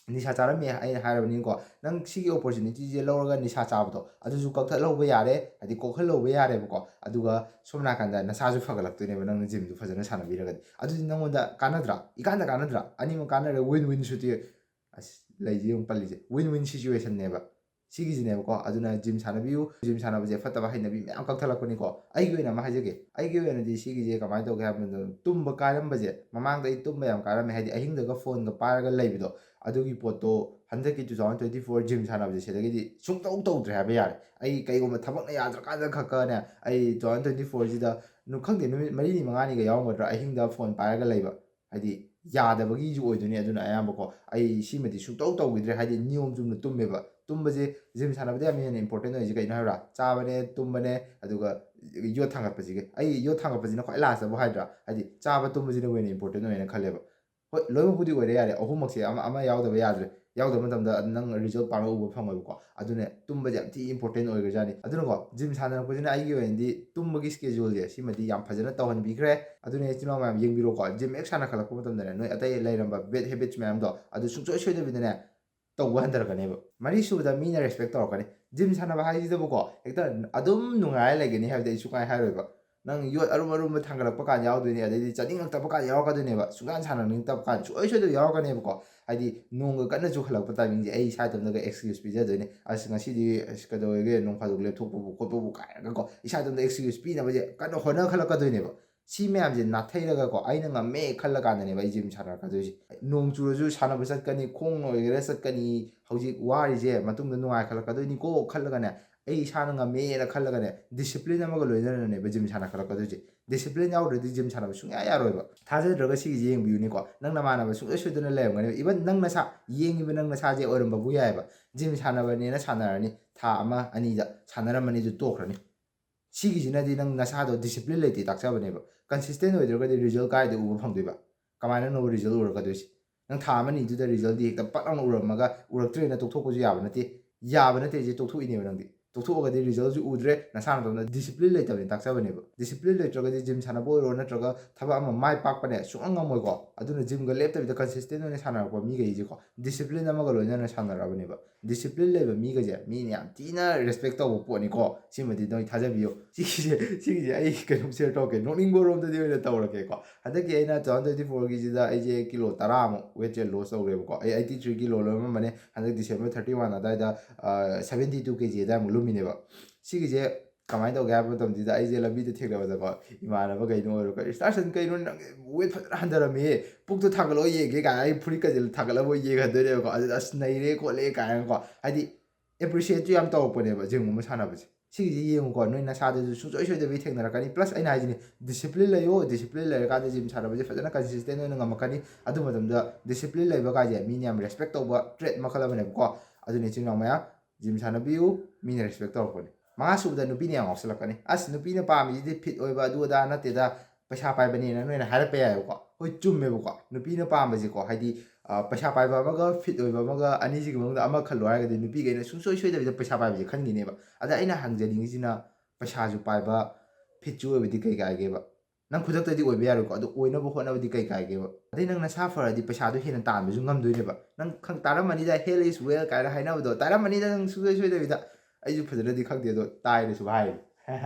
ꯅꯤꯁꯥ ꯆꯥꯔꯝꯃꯦ ꯑꯩꯅ ꯍꯥꯏꯔꯕꯅꯤꯀꯣ, ꯅꯪ ꯁꯤꯒꯤ ꯑꯣꯄꯣꯔꯆꯨꯅꯤꯇꯤꯁꯦ ꯂꯧꯔꯒ ꯅꯤꯁꯥ ꯆꯥꯕꯗꯣ ꯑꯗꯨꯁꯨ ꯀꯛꯊꯠꯍꯧꯕ ꯌꯥꯔꯦ, ꯍꯥꯏꯗꯤ ꯀꯣꯛꯍꯜꯍꯧꯕ ꯌꯥꯔꯦꯕꯀꯣ꯫ ꯑꯗꯨꯒ ꯁꯣꯝ ꯅꯥꯀꯟꯗ ꯅꯁꯥꯁꯨ ꯐꯒꯠꯂꯛꯇꯣꯏꯅꯦꯕ, ꯅꯪꯅ ꯖꯤꯝꯗꯨ ꯐꯖꯅ ꯁꯥꯟꯅꯕꯤꯔꯒꯗꯤ꯫ ꯑꯗꯨꯗꯤ ꯅꯪꯉꯣꯟꯗ ꯀꯥꯟꯅꯗ꯭ꯔꯥ? ꯏꯀꯥꯟꯗ ꯀꯥꯟꯅꯗ꯭ꯔꯥ? ꯑꯅꯤꯃꯛ ꯀꯥꯟꯅꯔꯦ, win win situation꯫ ꯑꯁ, ꯂꯩꯁꯦ ꯑꯃꯨꯛ ꯄꯜꯂꯤꯁꯦ, win win situationꯅꯦꯕ꯫ ꯁꯤꯒꯤꯁꯤꯅꯦꯕꯀꯣ꯫ ꯑꯗꯨꯅ ꯖꯤꯝ ꯁꯥꯟꯅꯕꯤꯌꯨ꯫ ꯖꯤꯝ ꯁꯥꯟꯅꯕꯁꯦ ꯐꯠꯇꯕ ꯍꯩꯅꯕꯤ ꯃꯌꯥꯝ ꯀꯛꯊꯠꯂꯛꯄꯅꯤꯀꯣ꯫ ꯑꯩꯒꯤ ꯑꯣꯏꯅ ꯑꯃ ꯍꯥꯏꯖꯒꯦ, ꯑꯩꯒꯤ ꯑꯣꯏꯅꯗꯤ ꯁꯤꯒꯤꯁꯦ ꯀꯃꯥꯏꯅ ꯇꯧꯒꯦ ꯍꯥꯏꯕ ꯃꯇꯝꯗ, ꯇꯨꯝꯕ ꯀꯥꯏꯔꯝꯕꯁꯦ, ꯃꯃꯥꯡꯗ ꯑꯩ ꯇꯨꯝꯕ ꯌꯥꯝ ꯀꯥꯏꯔꯝꯃꯦ, ꯍꯥꯏꯗꯤ ꯑꯍꯤꯡꯗꯒ ꯐꯣꯟꯒ ꯄꯥꯏꯔꯒ ꯂꯩꯕꯗꯣ, ꯑꯗꯨꯒꯤ ꯄꯣꯠꯇꯣ ꯍꯟꯗꯛꯀꯤ two thousand twenty four gym ꯁꯥꯟꯅꯕꯁꯦ ꯁꯤꯗꯒꯤꯗꯤ ꯁꯨꯡꯇꯧ ꯇꯧꯗ꯭ꯔꯦ ꯍꯥꯏꯕ ꯌꯥꯔꯦ꯫ ꯑꯩ ꯀꯩꯒꯨꯝꯕ ꯊꯕꯛꯅ ꯌꯥꯗ꯭ꯔꯀꯥꯟꯗ ꯈꯛꯀꯅꯦ, ꯑꯩ two thousand twenty four ꯁꯤꯗ ꯅꯨ-, ꯈꯪꯗꯦ, ꯅꯨꯃꯤꯠ ꯃꯔꯤꯅꯤ ꯃꯉꯥꯅꯤꯒ ꯌꯥꯎꯔꯝꯒꯗ꯭ꯔꯥ, ꯑꯍꯤꯡꯗ ꯐꯣꯟ ꯄꯥꯏꯔꯒ ꯂꯩꯕ꯫ ꯍꯥꯏꯗꯤ ꯌꯥꯗꯕꯒꯤꯁꯨ ꯑꯣꯏꯗꯣꯏꯅꯤ ꯑꯗꯨꯅ ꯑꯌꯥꯝꯕꯀꯣ꯫ ꯑꯩ ꯁꯤꯃꯗꯤ ꯁꯨꯡꯇꯧ ꯇꯧꯈꯤꯗ꯭ꯔꯦ꯫ ꯍꯥꯏꯗꯤ ꯅꯤꯌꯣꯝ ꯆꯨꯝꯅ ꯇꯨꯝꯃꯦꯕ꯫ ꯇꯨꯝꯕꯁꯦ ꯖꯤꯝ ꯁꯥꯟꯅꯕꯗ ꯌꯥꯝ ꯍꯦꯟꯅ ꯏꯝꯄꯣꯔꯇꯦꯟ ꯑꯣꯏꯔꯤꯁꯦ ꯀꯩꯅꯣ ꯍꯥꯏꯕ꯭ꯔꯥ? ꯆꯥꯕꯅꯦ, ꯇꯨꯝꯕꯅꯦ, ꯑꯗꯨꯒ ꯌꯣꯠ ꯊꯥꯡꯒꯠꯄꯁꯤꯒ꯫ ꯑꯩ ꯌꯣꯠ ꯊꯥꯡꯒꯠꯄꯁꯤꯅ ꯈ꯭ꯋꯥꯏ ꯂꯥꯁꯇꯕꯨ ꯍꯥꯏꯗ꯭ꯔꯥ? ꯍꯥꯏꯗꯤ ꯆꯥꯕ ꯇꯨꯝꯕꯁꯤꯅ ꯍꯦꯟꯅ ꯏꯝꯄꯣꯔꯇꯦꯟ ꯑꯣꯏꯅ ꯈꯜꯂꯦꯕ꯫ ꯍꯣꯏ, ꯂꯣꯏꯅꯃꯛꯄꯨꯗꯤ ꯑꯣꯏꯔꯦ, ꯌꯥꯔꯦ, ꯑꯍꯨꯝꯃꯛꯁꯦ ꯑꯃ, ꯑꯃ ꯌꯥꯎꯗꯕ ꯌꯥꯗ꯭ꯔꯦ꯫ ꯌꯥꯎꯗꯕ ꯃꯇꯝꯗ ꯅꯪ ꯔꯤꯖꯜ ꯄꯥꯛꯅ ꯎꯕ ꯐꯪꯉꯣꯏꯕꯀꯣ꯫ ꯑꯗꯨꯅ ꯇꯨꯝꯕꯁꯦ ꯌꯥꯝ ꯊꯤ ꯏꯝꯄꯣꯔꯇꯦꯟ ꯑꯣꯏꯈ꯭ꯔꯖꯥꯠꯅꯤ꯫ ꯑꯗꯨꯅꯀꯣ, ꯖꯤꯝ ꯁꯥꯟꯅꯔꯛꯄꯁꯤꯅ ꯑꯩꯒꯤ ꯑꯣꯏꯅꯗꯤ ꯇꯨꯝꯕꯒꯤ ꯁ꯭ꯀꯦꯖꯨꯜꯁꯦ ꯁꯤꯃꯗꯤ ꯌꯥꯝ ꯐꯖꯅ ꯇꯧꯍꯟꯕꯤꯈ꯭ꯔꯦ꯫ ꯑꯗꯨꯅ ꯏꯆꯤꯜ ꯏꯅꯥꯎ ꯃꯌꯥꯝ ꯌꯦꯡꯕꯤꯔꯣꯀꯣ, ꯖꯤꯝ ꯍꯦꯛ ꯁꯥꯟꯅꯈꯠꯂꯛꯄ ꯃꯇꯝꯗꯅꯦ, ꯅꯣꯏ ꯑꯇꯩ ꯂꯩꯔꯝꯕ ꯕꯦꯗ ꯍꯦꯕꯤꯠꯁ ꯃꯌꯥꯝꯗꯣ ꯑꯗꯨ ꯁꯨꯡꯁꯣꯏ ꯁꯣꯏꯗꯕꯤꯗꯅꯦ ꯇꯧꯕ ꯍꯟꯊꯔꯛꯀꯅꯦꯕ꯫ ꯃꯔꯤꯁꯨꯕꯗ ꯃꯤꯅ ꯔꯦꯁꯄꯦꯛ ꯇꯧꯔꯛꯀꯅꯤ꯫ ꯖꯤꯝ ꯁꯥꯟꯅꯕ ꯍꯥꯏꯁꯤꯗꯕꯨꯀꯣ, ꯍꯦꯛꯇ ꯑꯗꯨꯝ ꯅꯨꯡꯉꯥꯏꯔ ꯂꯩꯒꯅꯤ ꯍꯥꯏꯕꯗꯤ ꯑꯩ ꯁꯨꯡꯍꯥꯏ ꯍꯥꯏꯔꯣꯏꯕ꯫ ꯅꯪ ꯌꯣꯠ ꯑꯔꯨꯝ ꯑꯔꯨꯝꯕ ꯊꯥꯡꯒꯠꯂꯛꯄ ꯀꯥꯟꯗ ꯌꯥꯎꯗꯣꯏꯅꯤ, ꯑꯗꯩꯗꯤ ꯆꯠꯅꯤꯡꯉꯛꯇꯕ ꯀꯥꯟꯗ ꯌꯥꯎꯔꯛꯀꯗꯣꯏꯅꯦꯕ, ꯁꯨꯡꯁꯥꯟ ꯁꯥꯟꯅꯅꯤꯡꯉꯛꯇꯕ ꯀꯥꯟꯗ ꯁꯨꯡꯁꯣꯏ ꯁꯣꯏꯗꯕ ꯌꯥꯎꯔꯛꯀꯅꯦꯕꯀꯣ꯫ ꯍꯥꯏꯗꯤ ꯅꯣꯡꯒ ꯀꯟꯅ ꯆꯨꯈꯠꯂꯛꯄ ꯇꯥꯏꯃꯤꯡꯁꯦ ꯑꯩ ꯏꯁꯥ ꯏꯇꯣꯝꯇꯒ ꯑꯦꯛꯁꯀ꯭ꯌꯨꯁ ꯄꯤꯖꯗꯣꯏꯅꯦ, "ꯑꯁ, ꯉꯁꯤꯗꯤ, ꯑꯁ, ꯀꯩꯗꯧꯋꯦꯒꯦ, ꯅꯣꯡ ꯐꯥꯗꯣꯛ ꯂꯦꯞꯊꯣꯛꯄꯕꯨ ꯈꯣꯠꯄꯕꯨ" ꯀꯥꯏꯅꯒꯀꯣ, ꯏꯁꯥ ꯏꯇꯣꯝꯇ ꯑꯦꯛꯁꯀ꯭ꯌꯨꯁ ꯄꯤꯅꯕꯁꯦ ꯀꯟꯅ ꯍꯣꯠꯅꯈꯠꯂꯛꯀꯗꯣꯏꯅꯦꯕ꯫ ꯁꯤ ꯃꯌꯥꯝꯁꯦ ꯅꯥꯊꯩꯔꯒꯀꯣ, ꯑꯩꯅ ꯉꯝꯃꯦ ꯈꯜꯂ ꯀꯥꯟꯗꯅꯦꯕ ꯑꯩ ꯖꯤꯝ ꯁꯥꯟꯅꯔꯛꯀꯗꯣꯏꯁꯦ꯫ ꯅꯣꯡ ꯆꯨꯔꯁꯨ ꯁꯥꯟꯅꯕ ꯆꯠꯀꯅꯤ, ꯈꯣꯡꯅ ꯑꯣꯏꯒꯦꯔꯥ ꯆꯠꯀꯅꯤ, ꯍꯧꯖꯤꯛ ꯋꯥꯔꯤꯁꯦ ꯃꯇꯨꯡꯗ ꯅꯨꯡꯉꯥꯏꯈꯠꯂꯛꯀꯗꯣꯏꯅꯤꯀꯣ ꯈꯜꯂꯒꯅꯦ, ꯑꯩ ꯏꯁꯥꯅ ꯉꯝꯃꯦꯅ ꯈꯜꯂꯒꯅꯦ, ꯗꯤꯁꯤꯄ꯭ꯂꯤꯟ ꯑꯃꯒ ꯂꯣꯏꯅꯅꯅꯦꯕ ꯖꯤꯝ ꯁꯥꯟꯅꯈꯠꯂꯛꯀꯗꯣꯏꯁꯦ꯫ ꯗꯤꯁꯤꯄ꯭ꯂꯤꯟ ꯌꯥꯎꯗ꯭ꯔꯗꯤ ꯖꯤꯝ ꯁꯥꯟꯅꯕ ꯁꯨꯡꯌꯥ ꯌꯥꯔꯣꯏꯕ꯫ ꯊꯥꯖꯗ꯭ꯔꯒ ꯁꯤꯒꯤꯁꯦ ꯌꯦꯡꯕꯤꯌꯨꯅꯤꯀꯣ, ꯅꯪ ꯅꯃꯥꯟꯅꯕ ꯁꯨꯡꯁꯣꯏ ꯁꯣꯏꯗꯅ ꯂꯩꯔꯝꯒꯅꯦꯕ꯫ ꯏꯚꯟ ꯅꯪ ꯅꯁꯥ, ꯌꯦꯡꯉꯤꯕ ꯅꯪ ꯅꯁꯥꯁꯦ ꯑꯣꯏꯔꯝꯕꯕꯨ ꯌꯥꯏꯑꯕ꯫ ꯖꯤꯝ ꯁꯥꯟꯅꯕꯅꯦꯅ ꯁꯥꯟꯅꯔꯅꯤ, ꯊꯥ ꯑꯃ ꯑꯅꯤꯗ ꯁꯥꯟꯅꯔꯝꯃꯅꯤ, ꯑꯗꯨ ꯇꯣꯛꯈ꯭ꯔꯅꯤ꯫ ꯁꯤꯒꯤꯁꯤꯅꯗꯤ ꯅꯪ ꯅꯁꯥꯗꯣ ꯗꯤꯁꯤꯄ꯭ꯂꯤꯟ ꯂꯩꯇꯦ ꯇꯥꯛꯆꯕꯅꯦꯕ꯫ ꯀꯟꯁꯤꯁꯇꯦꯟ ꯑꯣꯏꯗ꯭ꯔꯒꯗꯤ ꯔꯤꯖꯜ ꯀꯥꯏꯗ ꯎꯕ ꯐꯪꯗꯣꯏꯕ? ꯀꯃꯥꯏꯅꯅꯣꯕ ꯔꯤꯖꯜ ꯎꯔꯛꯀꯗꯣꯏꯁꯦ? ꯅꯪ ꯊꯥ ꯑꯃꯅꯤꯗꯨꯗ ꯔꯤꯖꯜꯗꯤ ꯍꯦꯛꯇ ꯄꯠ ꯂꯥꯎꯅ ꯎꯔꯝꯃꯒ ꯎꯔꯛꯇ꯭ꯔꯦꯅ ꯇꯣꯛꯊꯣꯛꯄꯁꯨ ꯌꯥꯕ ꯅꯠꯇꯦ꯫ ꯌꯥꯕ ꯅꯠꯇꯦ, ꯑꯩꯁꯦ ꯇꯣꯛꯊꯣꯛꯏꯅꯦꯕ ꯅꯪꯗꯤ꯫ ꯇꯣꯛꯊꯣꯛꯑꯒꯗꯤ ꯔꯤꯖꯜꯁꯨ ꯎꯗ꯭ꯔꯦ, ꯅꯁꯥ ꯅꯇꯣꯝꯇ ꯗꯤꯁꯤꯄ꯭ꯂꯤꯟ ꯂꯩꯇꯕꯅꯤ ꯇꯥꯛꯆꯕꯅꯦꯕ꯫ ꯗꯤꯁꯤꯄ꯭ꯂꯤꯟ ꯂꯩꯇ꯭ꯔꯒꯗꯤ ꯖꯤꯝ ꯁꯥꯟꯅꯕ ꯑꯣꯏꯔꯣ, ꯅꯠꯇ꯭ꯔꯒ ꯊꯕꯛ ꯑꯃ ꯃꯥꯏ ꯄꯥꯛꯄꯅꯦ ꯁꯨꯡꯉꯝ ꯉꯝꯃꯣꯏꯀꯣ꯫ ꯑꯗꯨꯅ ꯖꯤꯝꯒ ꯂꯦꯞꯇꯕꯤꯗ ꯀꯟꯁꯤꯁꯇꯦꯟ ꯑꯣꯏꯅ ꯁꯥꯟꯅꯔꯛꯄ ꯃꯤꯈꯩꯁꯦꯀꯣ, ꯗꯤꯁꯤꯄ꯭ꯂꯤꯟ ꯑꯃꯒ ꯂꯣꯏꯅꯅ ꯁꯥꯟꯅꯔꯛꯑꯕꯅꯦꯕ꯫ ꯗꯤꯁꯤꯄ꯭ꯂꯤꯟ ꯂꯩꯕ ꯃꯤꯒꯁꯦ ꯃꯤꯅ ꯌꯥꯝ ꯊꯤꯅ ꯔꯦꯁꯄꯦꯛ ꯇꯧꯕ ꯄꯣꯠꯅꯤꯀꯣ꯫ ꯁꯤꯃꯗꯤ ꯅꯣꯏ ꯊꯥꯖꯕꯤꯌꯨ꯫ ꯁꯤꯒꯤꯁꯦ, ꯁꯤꯒꯤꯁꯦ ꯑꯩ ꯀꯩꯅꯣꯝ ꯁꯤꯌꯔ ꯇꯧꯔꯛꯀꯦ, ꯅꯣꯛꯅꯤꯡꯕ ꯔꯣꯝꯗꯗꯤ ꯑꯣꯏꯅ ꯇꯧꯔꯛꯀꯦꯀꯣ꯫ ꯍꯟꯗꯛꯀꯤ ꯑꯩꯅ two thousand twenty fourꯒꯤꯁꯤꯗ ꯑꯩꯁꯦ ꯀꯤꯂꯣ ꯇꯔꯥꯃꯨꯛ ꯋꯦꯠꯁꯦ ꯂꯣꯁ ꯇꯧꯔꯦꯕꯀꯣ꯫ ꯑꯩ eighty three ꯀꯤꯂꯣ ꯂꯣꯏꯔꯝꯕꯅꯦ, ꯍꯟꯗꯛ ꯗꯤꯁꯦꯝꯕꯔ thirty one ꯑꯗꯨꯋꯥꯏꯗ seventy two ꯀꯦ ꯖꯤ ꯑꯗꯨꯋꯥꯏꯃꯨꯛ ꯂꯨꯝꯃꯤꯅꯦꯕ꯫ ꯁꯤꯒꯤꯁꯦ ꯀꯃꯥꯏꯅ ꯇꯧꯒꯦ ꯍꯥꯏꯕ ꯃꯇꯝꯁꯤꯗ, ꯑꯩꯁꯦ ꯂꯝꯕꯤꯗ ꯊꯦꯡꯅꯕꯗꯀꯣ, ꯏꯃꯥꯟꯅꯕ ꯀꯩꯅꯣ ꯑꯣꯏꯔꯣꯀꯣ, "ꯁ꯭ꯇꯥꯔꯁꯟ, ꯀꯩꯅꯣ ꯅꯪ ꯋꯦꯠ ꯐꯖꯅ ꯍꯟꯊꯔꯝꯃꯦ, ꯄꯨꯛꯇꯣ ꯊꯥꯒꯠꯂꯛꯑꯣ ꯌꯦꯡꯒꯦ" ꯀꯥꯏꯅ ꯑꯩ ꯐꯨꯔꯤꯠꯀꯁꯦ ꯊꯥꯒꯠꯂꯕ ꯌꯦꯡꯍꯟꯗꯣꯏꯅꯦꯕꯀꯣ꯫ ꯑꯗꯨꯗ "ꯑꯁ, ꯅꯩꯔꯦ ꯈꯣꯠꯂꯦ" ꯀꯥꯏꯅꯀꯣ, ꯍꯥꯏꯗꯤ ꯑꯦꯄ꯭ꯔꯤꯁꯤꯌꯦꯠꯁꯨ ꯌꯥꯝ ꯇꯧꯔꯛꯄꯅꯦꯕ ꯖꯤꯝꯒꯨꯝꯕ ꯁꯥꯟꯅꯕꯁꯦ꯫ ꯁꯤꯒꯤꯁꯦ ꯌꯦꯡꯉꯨꯀꯣ, ꯅꯣꯏ ꯅꯁꯥꯗꯁꯨ ꯁꯨꯡꯁꯣꯏ ꯁꯣꯏꯗꯕꯤ ꯊꯦꯡꯅꯔꯛꯀꯅꯤ꯫ ꯄ꯭ꯂꯁ ꯑꯩꯅ ꯍꯥꯏꯁꯤꯅꯤ, ꯗꯤꯁꯤꯄ꯭ꯂꯤꯟ ꯂꯩꯌꯣ, ꯗꯤꯁꯤꯄ꯭ꯂꯤꯟ ꯂꯩꯔꯀꯥꯟꯗ ꯖꯤꯝ ꯁꯥꯟꯅꯕꯁꯦ ꯐꯖꯅ ꯀꯟꯁꯤꯁꯇꯦꯟ ꯑꯣꯏꯅ ꯉꯝꯃꯛꯀꯅꯤ꯫ ꯑꯗꯨ ꯃꯇꯝꯗ ꯗꯤꯁꯤꯄ꯭ꯂꯤꯟ ꯂꯩꯕ ꯀꯥꯏꯁꯦ ꯃꯤꯅ ꯌꯥꯝ ꯔꯦꯁꯄꯦꯛ ꯇꯧꯕ ꯇ꯭ꯔꯦꯠ ꯃꯈꯜ ꯑꯃꯅꯦꯕꯀꯣ꯫ ꯑꯗꯨꯅ ꯏꯆꯤꯟ ꯏꯅꯥꯎ ꯃꯌꯥꯝ, ꯖꯤꯝ ꯁꯥꯟꯅꯕꯤꯌꯨ, ꯃꯤꯅ ꯔꯦꯁꯄꯦꯛ ꯇꯧꯔꯛꯄꯅꯤ꯫ ꯃꯉꯥ ꯁꯨꯕꯗ ꯅꯨꯄꯤꯅ ꯌꯥꯝ ꯉꯥꯎꯁꯜꯂꯛꯀꯅꯤ꯫ "ꯑꯁ, ꯅꯨꯄꯤꯅ ꯄꯥꯝꯃꯤꯁꯤꯗꯤ ꯐꯤꯠ ꯑꯣꯏꯕ, ꯑꯗꯨ ꯑꯗꯥ ꯅꯠꯇꯦꯗ, ꯄꯩꯁꯥ ꯄꯥꯏꯕꯅꯦꯅ" ꯅꯣꯏꯅ ꯍꯥꯏꯔꯛꯄ ꯌꯥꯏꯕꯀꯣ꯫ ꯍꯣꯏ, ꯆꯨꯝꯃꯦꯕꯀꯣ, ꯅꯨꯄꯤꯅ ꯄꯥꯝꯕꯁꯦꯀꯣ, ꯍꯥꯏꯗꯤ, ꯑ, ꯄꯩꯁꯥ ꯄꯥꯏꯕ ꯑꯃꯒ ꯐꯤꯠ ꯑꯣꯏꯕ ꯑꯃꯒ, ꯑꯅꯤꯁꯤꯒꯤ ꯃꯅꯨꯡꯗ ꯑꯃ ꯈꯜꯂꯣ ꯍꯥꯏꯔꯒꯗꯤ, ꯅꯨꯄꯤꯈꯩꯅ ꯁꯨꯡꯁꯣꯏ ꯁꯣꯏꯗꯕꯤꯗ ꯄꯩꯁꯥ ꯄꯥꯏꯕꯁꯦ ꯈꯟꯈꯤꯅꯦꯕ꯫ ꯑꯗ ꯑꯩꯅ ꯍꯪꯖꯅꯤꯡꯉꯤꯁꯤꯅ, ꯄꯩꯁꯥꯁꯨ ꯄꯥꯏꯕ, ꯐꯤꯠꯁꯨ ꯑꯣꯏꯕꯗꯤ ꯀꯩ ꯀꯥꯏꯒꯦꯕ? ꯅꯪ ꯈꯨꯗꯛꯇꯗꯤ ꯑꯣꯏꯕ ꯌꯥꯔꯣꯏꯀꯣ, ꯑꯗꯨ ꯑꯣꯏꯅꯕ ꯍꯣꯠꯅꯕꯗꯤ ꯀꯩ ꯀꯥꯏꯒꯦꯕ? ꯑꯗꯩ ꯅꯪ ꯅꯁꯥ ꯐꯔꯗꯤ ꯄꯩꯁꯥꯗꯣ ꯍꯦꯟꯅ ꯇꯥꯟꯕꯁꯨ ꯉꯝꯗꯣꯏꯅꯦꯕ꯫ ꯅꯪ ꯈꯪ ꯇꯥꯔꯝꯃꯅꯤꯗ, "Health is wealth" ꯀꯥꯏꯅ ꯍꯥꯏꯅꯕꯗꯣ ꯇꯥꯔꯝꯃꯅꯤꯗ ꯅꯪ ꯁꯨꯡꯁꯣꯏ ꯁꯣꯏꯗꯕꯤꯗ꯫ ꯑꯩꯁꯨ ꯐꯖꯅꯗꯤ ꯈꯪꯗꯦ, ꯑꯗꯣ ꯇꯥꯏꯅꯁꯨ ꯍꯥꯏ꯫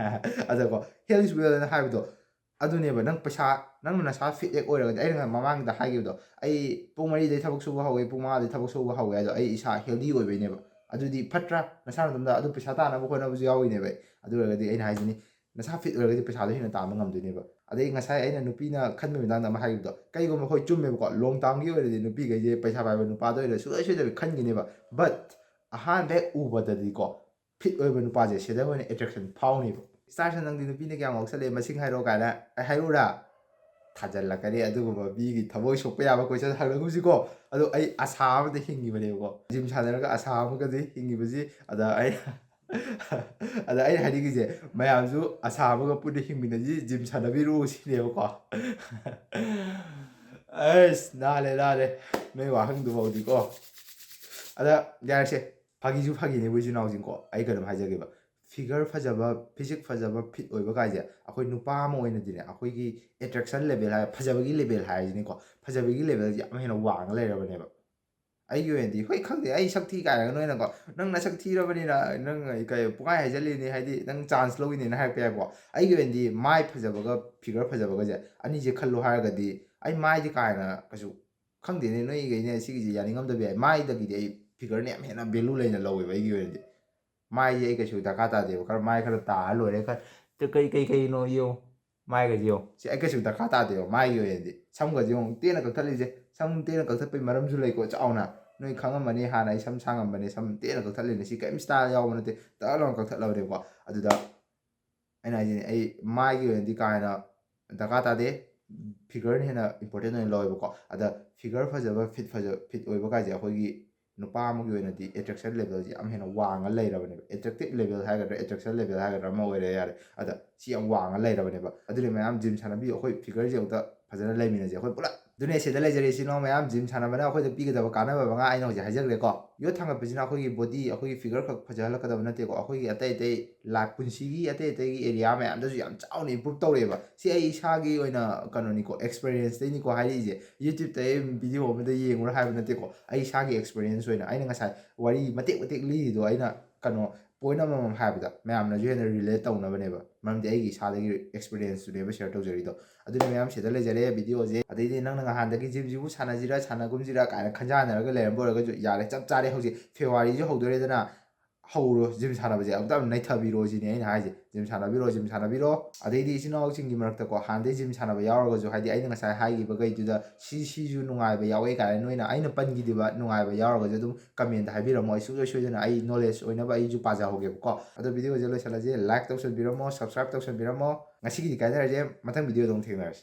ꯑꯗꯀꯣ, "Health is wealth" ꯍꯥꯏꯅ ꯍꯥꯏꯕꯗꯣ, ꯑꯗꯨꯅꯦꯕ, ꯅꯪ ꯄꯩꯁꯥ, ꯅꯪꯅ ꯅꯁꯥ ꯐꯤꯠ ꯍꯦꯛ ꯑꯣꯏꯔꯒꯗꯤ, ꯑꯩꯅ ꯃꯃꯥꯡꯗ ꯍꯥꯏꯈꯤꯕꯗꯣ, ꯑꯩ ꯄꯨꯡ ꯃꯔꯤꯗꯩ ꯊꯕꯛ ꯁꯨꯕ ꯍꯧꯋꯦ, ꯄꯨꯡ ꯃꯉꯥꯗꯩ ꯊꯕꯛ ꯁꯨꯕ ꯍꯧꯋꯦ, ꯑꯗꯣ ꯑꯩ ꯏꯁꯥ ꯍꯦꯜꯗꯤ ꯑꯣꯏꯕꯩꯅꯦꯕ꯫ ꯑꯗꯨꯗꯤ ꯐꯠꯇ꯭ꯔꯥ? ꯅꯁꯥ ꯅꯇꯣꯝꯗ ꯑꯗꯨ ꯄꯩꯁꯥ ꯇꯥꯅꯕ ꯍꯣꯠꯅꯕꯁꯨ ꯌꯥꯎꯔꯤꯅꯦꯕ ꯑꯩ꯫ ꯑꯗꯨ ꯑꯣꯏꯔꯒꯗꯤ ꯑꯩꯅ ꯍꯥꯏꯁꯤꯅꯤ, ꯅꯁꯥ ꯐꯤꯠ ꯑꯣꯏꯔꯒꯗꯤ ꯄꯩꯁꯥꯗꯣ ꯍꯦꯟꯅ ꯇꯥꯟꯕ ꯉꯝꯗꯣꯏꯅꯦꯕ꯫ ꯑꯗꯩ ꯉꯁꯥꯏ ꯑꯩꯅ ꯅꯨꯄꯤꯅ ꯈꯟꯕꯒꯤ ꯃꯇꯥꯡꯗ ꯑꯃ ꯍꯥꯏꯈꯤꯕꯗꯣ, ꯀꯩꯒꯨꯝꯕ, ꯍꯣꯏ, ꯆꯨꯝꯃꯦꯕꯀꯣ, ꯂꯣꯡ ꯇꯥꯔꯝꯒꯤ ꯑꯣꯏꯔꯗꯤ ꯅꯨꯄꯤꯈꯩꯁꯦ ꯄꯩꯁꯥ ꯄꯥꯏꯕ ꯅꯨꯄꯥꯗ ꯑꯣꯏꯅ ꯁꯨꯡꯁꯣꯏ ꯁꯣꯏꯗꯕꯤ ꯈꯟꯈꯤꯅꯦꯕ꯫ But ꯑꯍꯥꯟꯕ ꯍꯦꯛ ꯎꯕꯗꯗꯤꯀꯣ, ꯐꯤꯠ ꯑꯣꯏꯕ ꯅꯨꯄꯥꯁꯦ ꯁꯤꯗ ꯑꯣꯏꯅ ꯑꯦꯇ꯭ꯔꯦꯛꯁꯟ ꯐꯥꯎꯅꯤꯕ꯫ "ꯁ꯭ꯇꯥꯔꯁꯟ, ꯅꯪꯗꯤ ꯅꯨꯄꯤꯅ ꯀꯌꯥꯝ ꯉꯥꯎꯁꯜꯂꯦ, ꯃꯁꯤꯡ ꯍꯥꯏꯔꯛꯑꯣ" ꯀꯥꯏꯅ ꯑꯩ ꯍꯥꯏꯔꯛꯎꯔꯥ? ꯊꯥꯖꯤꯜꯂꯛꯀꯅꯤ ꯑꯗꯨꯒꯨꯝꯕ ꯃꯤꯒꯤ ꯊꯃꯣꯏ ꯁꯣꯛꯄ ꯌꯥꯕ ꯀꯣꯏꯁꯟ ꯍꯪꯂꯒꯨꯝꯁꯤꯀꯣ꯫ ꯑꯗꯣ ꯑꯩ ꯑꯁꯥ ꯑꯃꯗ ꯍꯤꯡꯉꯤꯕꯅꯦꯕꯀꯣ, ꯖꯤꯝ ꯁꯥꯟꯅꯔꯒ ꯑꯁꯥ ꯑꯃꯒꯗꯤ ꯍꯤꯡꯉꯤꯕꯁꯤ꯫ ꯑꯗ ꯑꯩ ꯑꯗ ꯑꯩꯅ ꯍꯥꯏꯅꯤꯡꯉꯤꯁꯦ, ꯃꯌꯥꯝꯁꯨ ꯑꯁꯥ ꯑꯃꯒ ꯄꯨꯟꯅ ꯍꯤꯡꯃꯤꯟꯅꯁꯤ, ꯖꯤꯝ ꯁꯥꯟꯅꯕꯤꯔꯨ ꯁꯤꯅꯦꯕꯀꯣ꯫ ꯑꯁ, ꯅꯥꯜꯂꯦ, ꯅꯥꯜꯂꯦ, ꯅꯣꯏ ꯋꯥꯍꯪꯗꯨꯐꯥꯎꯗꯤꯀꯣ꯫ ꯑꯗ ꯌꯥꯔꯁꯦ, ꯐꯥꯒꯤꯁꯨ ꯐꯥꯒꯤꯅꯦ, ꯏꯆꯤꯟ ꯏꯅꯥꯎꯁꯤꯡꯀꯣ꯫ ꯑꯩ ꯀꯩꯅꯣꯝ ꯍꯥꯏꯖꯒꯦꯕ, ꯐꯤꯒꯔ ꯐꯖꯕ, ꯐꯤꯖꯤꯛ ꯐꯖꯕ, ꯐꯤꯠ ꯑꯣꯏꯕ ꯀꯥꯏꯁꯦ, ꯑꯩꯈꯣꯏ ꯅꯨꯄꯥ ꯑꯃ ꯑꯣꯏꯅꯗꯤꯅꯦ, ꯑꯩꯈꯣꯏꯒꯤ ꯑꯦꯇ꯭ꯔꯦꯛꯁꯟ ꯂꯦꯚꯦꯜ ꯍꯥꯏ, ꯐꯖꯕꯒꯤ ꯂꯦꯚꯦꯜ ꯍꯥꯏꯔꯤꯁꯤꯅꯦꯀꯣ, ꯐꯖꯕꯒꯤ ꯂꯦꯚꯦꯜꯁꯦ ꯌꯥꯝ ꯍꯦꯟꯅ ꯋꯥꯡꯉ ꯂꯩꯔꯕꯅꯦꯕ꯫ ꯑꯩꯒꯤ ꯑꯣꯏꯅꯗꯤ, ꯍꯣꯏ, ꯈꯪꯗꯦ, ꯑꯩ ꯁꯛ ꯊꯤ ꯀꯥꯏꯅꯒ ꯅꯣꯏꯅꯀꯣ, "ꯅꯪ ꯅꯁꯛ ꯊꯤꯔꯕꯅꯤꯅ ꯅꯪ ꯀꯩ ꯄꯨꯡꯍꯥꯏ ꯍꯥꯏꯖꯜꯂꯤꯅꯦ, ꯍꯥꯏꯗꯤ ꯅꯪ ꯆꯥꯟꯁ ꯂꯧꯏꯅꯦꯅ" ꯍꯥꯏꯔꯛꯄ ꯌꯥꯏꯀꯣ꯫ ꯑꯩꯒꯤ ꯑꯣꯏꯅꯗꯤ ꯃꯥꯏ ꯐꯖꯕꯒ ꯐꯤꯒꯔ ꯐꯖꯕꯒꯁꯦ ꯑꯅꯤꯁꯦ ꯈꯜꯂꯣ ꯍꯥꯏꯔꯒꯗꯤ, ꯑꯩ ꯃꯥꯏꯗꯤ ꯀꯥ ꯍꯦꯟꯅ ꯀꯩꯁꯨ ꯈꯪꯗꯦꯅꯦ, ꯅꯣꯏꯈꯩꯅꯦ ꯁꯤꯒꯤꯁꯦ ꯌꯥꯅꯤꯡꯉꯝꯗꯕ ꯌꯥꯏ꯫ ꯃꯥꯏꯗꯒꯤꯗꯤ ꯑꯩ ꯐꯤꯒꯔꯅ ꯌꯥꯝ ꯍꯦꯟꯅ ꯚꯦꯂꯨ ꯂꯩꯅ ꯂꯧꯋꯦꯕ ꯑꯩꯒꯤ ꯑꯣꯏꯅꯗꯤ꯫ ꯃꯥꯏꯁꯦ ꯑꯩ ꯀꯩꯁꯨ ꯗꯔꯀꯥꯔ ꯇꯥꯗꯦꯕ, ꯈꯔ ꯃꯥꯏ ꯈꯔ ꯇꯥꯔ ꯂꯣꯏꯔꯦ꯫ ꯈꯔ ꯀꯩ ꯀꯩ ꯀꯩꯅꯣ ꯌꯦꯡꯉꯣ, ꯃꯥꯏꯒꯁꯦ ꯌꯦꯡꯉꯣ꯫ ꯁꯤ ꯑꯩ ꯀꯩꯁꯨ ꯗꯔꯀꯥꯔ ꯇꯥꯗꯦꯕ ꯃꯥꯏꯒꯤ ꯑꯣꯏꯅꯗꯤ꯫ ꯁꯝꯒꯁꯦ ꯌꯦꯡꯉꯣ, ꯇꯦꯟꯅ ꯀꯛꯊꯠꯂꯤꯁꯦ꯫ ꯁꯝ ꯇꯦꯟꯅ ꯀꯛꯊꯠꯄꯩ ꯃꯔꯝꯁꯨ ꯂꯩꯀꯣ, ꯆꯥꯎꯅ꯫ ꯅꯣꯏ ꯈꯪꯉꯝꯃꯅꯤ, ꯍꯥꯟꯅ ꯑꯩ ꯁꯝ ꯁꯥꯡꯉꯝꯕꯅꯦ, ꯁꯝ ꯇꯦꯟꯅ ꯀꯛꯊꯠꯂꯤꯅꯦ꯫ ꯁꯤ ꯀꯔꯤꯝ ꯏꯁꯇꯥꯏꯜ ꯌꯥꯎꯕ ꯅꯠꯇꯦ, ꯇꯛ ꯂꯥꯎꯅ ꯀꯛꯊꯠꯂꯕꯅꯦꯕꯀꯣ꯫ ꯑꯗꯨꯗ ꯑꯩꯅ ꯍꯥꯏꯁꯤꯅꯦ, ꯑꯩ ꯃꯥꯏꯒꯤ ꯑꯣꯏꯅꯗꯤ ꯀꯥ ꯍꯦꯟꯅ ꯗꯔꯀꯥꯔ ꯇꯥꯗꯦ, ꯐꯤꯒꯔꯅ ꯍꯦꯟꯅ ꯏꯝꯄꯣꯔꯇꯦꯟ ꯑꯣꯏꯅ ꯂꯧꯋꯦꯕꯀꯣ꯫ ꯑꯗ ꯐꯤꯒꯔ ꯐꯖꯕ, ꯐꯤꯠ ꯐꯖ ꯐꯤꯠ ꯑꯣꯏꯕ ꯀꯥꯏꯁꯦ ꯑꯩꯈꯣꯏꯒꯤ ꯅꯨꯄꯥ ꯑꯃꯒꯤ ꯑꯣꯏꯅꯗꯤ ꯑꯦꯇ꯭ꯔꯦꯛꯁꯟ ꯂꯦꯚꯦꯜꯁꯦ ꯌꯥꯝ ꯍꯦꯟꯅ ꯋꯥꯡꯉ ꯂꯩꯔꯕꯅꯦꯕ꯫ ꯑꯦꯇ꯭ꯔꯦꯛꯇꯤꯞ ꯂꯦꯚꯦꯜ ꯍꯥꯏꯒꯗ꯭ꯔꯥ, ꯑꯦꯇ꯭ꯔꯦꯛꯁꯟ ꯂꯦꯚꯦꯜ ꯍꯥꯏꯒꯗ꯭ꯔꯥ, ꯑꯃ ꯑꯣꯏꯔꯦ ꯌꯥꯔꯦ꯫ ꯑꯗ ꯁꯤ ꯌꯥꯝ ꯋꯥꯡꯉ ꯂꯩꯔꯕꯅꯦꯕ꯫ ꯑꯗꯨꯅ ꯃꯌꯥꯝ ꯖꯤꯝ ꯁꯥꯟꯅꯕꯤꯌꯨ, ꯑꯩꯈꯣꯏ ꯐꯤꯒꯔꯁꯦ ꯑꯃꯨꯛꯇ ꯐꯖꯅ ꯂꯩꯃꯤꯟꯅꯁꯦ ꯑꯩꯈꯣꯏ ꯄꯨꯂꯞ꯫ ꯑꯗꯨꯅꯦ ꯁꯤꯗ ꯂꯩꯖꯔꯦ ꯏꯆꯤꯟ ꯏꯅꯥꯎ ꯃꯌꯥꯝ, ꯖꯤꯝ ꯁꯥꯟꯅꯕꯅ ꯑꯩꯈꯣꯏꯗ ꯄꯤꯒꯗꯕ ꯀꯥꯟꯅꯕ ꯃꯉꯥ ꯑꯩꯅ ꯍꯧꯖꯤꯛ ꯍꯥꯏꯖꯈ꯭ꯔꯦꯀꯣ꯫ ꯌꯣꯠ ꯊꯥꯡꯒꯠꯄꯁꯤꯅ ꯑꯩꯈꯣꯏꯒꯤ ꯕꯣꯗꯤ, ꯑꯩꯈꯣꯏꯒꯤ ꯐꯤꯒꯔ ꯈꯛ ꯐꯖꯍꯜꯂꯛꯀꯗꯕ ꯅꯠꯇꯦꯀꯣ, ꯑꯩꯈꯣꯏꯒꯤ ꯑꯇꯩ ꯑꯇꯩ ꯂꯥꯏꯐ, ꯄꯨꯟꯁꯤꯒꯤ ꯑꯇꯩ ꯑꯇꯩꯒꯤ ꯑꯦꯔꯤꯌꯥ ꯃꯌꯥꯝꯗꯁꯨ ꯌꯥꯝ ꯆꯥꯎꯅ ꯏꯝꯄ꯭ꯔꯨꯞ ꯇꯧꯔꯛꯑꯦꯕ꯫ ꯁꯤ ꯑꯩ ꯏꯁꯥꯒꯤ ꯑꯣꯏꯅ ꯀꯩꯅꯣꯅꯤꯀꯣ, ꯑꯦꯛꯁꯄꯤꯔꯤꯌꯦꯟꯁꯇꯩꯅꯤꯀꯣ ꯍꯥꯏꯔꯛꯏꯁꯦ꯫ ꯌꯨꯇ꯭ꯌꯨꯕꯇ ꯑꯩ ꯚꯤꯗꯤꯑꯣ ꯑꯃꯗ ꯌꯦꯡꯉꯨꯔ ꯍꯥꯏꯕ ꯅꯠꯇꯦꯀꯣ, ꯑꯩ ꯏꯁꯥꯒꯤ ꯑꯦꯛꯁꯄꯤꯔꯤꯌꯦꯟꯁ ꯑꯣꯏꯅ꯫ ꯑꯩꯅ ꯉꯁꯥꯏ ꯋꯥꯔꯤ ꯃꯇꯦꯛ ꯃꯇꯦꯛ ꯂꯤꯔꯤꯗꯣ ꯑꯩꯅ ꯀꯩꯅꯣ ꯄꯣꯏꯟ ꯑꯃꯃꯝ ꯍꯥꯏꯕꯗ ꯃꯌꯥꯝꯅꯁꯨ ꯍꯦꯟꯅ ꯔꯤꯂꯦꯠ ꯇꯧꯅꯕꯅꯦꯕ, ꯃꯔꯝꯗꯤ ꯑꯩꯒꯤ ꯏꯁꯥꯗꯒꯤ ꯑꯦꯛꯁꯄꯤꯔꯤꯌꯦꯟꯁꯇꯨꯅꯦꯕ ꯁꯤꯌꯔ ꯇꯧꯖꯔꯤꯗꯣ꯫ ꯑꯗꯨꯅ ꯃꯌꯥꯝ ꯁꯤꯗ ꯂꯩꯖꯔꯦ ꯚꯤꯗꯤꯑꯣꯁꯦ꯫ ꯑꯗꯩꯗꯤ ꯅꯪꯅ ꯉꯍꯥꯟꯗꯒꯤ ꯖꯤꯝꯁꯤꯕꯨ ꯁꯥꯟꯅꯁꯤꯔꯥ ꯁꯥꯟꯅꯒꯨꯝꯁꯤꯔꯥ ꯀꯥꯏꯅ ꯈꯟꯖꯥꯟꯅꯔꯒ ꯂꯩꯔꯝꯕ ꯑꯣꯏꯔꯒꯁꯨ ꯌꯥꯔꯦ, ꯆꯞ ꯆꯥꯔꯦ, ꯍꯧꯖꯤꯛ ꯐꯦꯕ꯭ꯔꯨꯋꯥꯔꯤꯁꯨ ꯍꯧꯗꯣꯔꯦꯗꯅ꯫ ꯍꯧꯔꯣ, ꯖꯤꯝ ꯁꯥꯟꯅꯕꯁꯦ ꯑꯃꯨꯛꯇ ꯅꯩꯊꯕꯤꯔꯣ ꯁꯤꯅꯤ ꯑꯩꯅ ꯍꯥꯏꯁꯦ꯫ ꯖꯤꯝ ꯁꯥꯟꯅꯕꯤꯔꯣ, ꯖꯤꯝ ꯁꯥꯟꯅꯕꯤꯔꯣ꯫ ꯑꯗꯩꯗꯤ ꯏꯆꯤꯟ ꯏꯅꯥꯎꯁꯤꯡꯒꯤ ꯃꯔꯛꯇꯀꯣ, ꯍꯥꯟꯅꯗꯩ ꯖꯤꯝ ꯁꯥꯟꯅꯕ ꯌꯥꯎꯔꯒꯁꯨ, ꯍꯥꯏꯗꯤ ꯑꯩꯅ ꯉꯁꯥꯏ ꯍꯥꯏꯈꯤꯕꯈꯩꯗꯨꯗ ꯁꯤ ꯁꯤꯁꯨ ꯅꯨꯡꯉꯥꯏꯕ ꯌꯥꯎꯋꯦ ꯀꯥꯏꯅ ꯅꯣꯏꯅ ꯑꯩꯅ ꯄꯟꯈꯤꯗꯕ ꯅꯨꯡꯉꯥꯏꯕ ꯌꯥꯎꯔꯒꯁꯨ ꯑꯗꯨꯝ ꯀꯃꯦꯟꯇ ꯍꯥꯏꯕꯤꯔꯝꯃꯣ꯫ ꯑꯩ ꯁꯨꯡꯁꯣꯏ ꯁꯣꯏꯗꯅ ꯑꯩ ꯅꯣꯂꯦꯖ ꯑꯣꯏꯅꯕ ꯑꯩꯁꯨ ꯄꯥꯖꯍꯧꯒꯦꯕꯀꯣ꯫ ꯑꯗꯣ ꯚꯤꯗꯤꯑꯣꯁꯦ ꯂꯣꯏꯁꯤꯜꯂꯁꯦ꯫ Like ꯇꯧꯁꯟꯕꯤꯔꯝꯃꯣ, subscribe ꯇꯧꯁꯟꯕꯤꯔꯝꯃꯣ꯫ ꯉꯁꯤꯒꯤꯗꯤ ꯀꯥꯏꯅꯔꯁꯦ, ꯃꯊꯪ ꯚꯤꯗꯤꯑꯣꯗ ꯑꯃꯨꯛ ꯊꯦꯡꯅꯔꯁꯦ꯫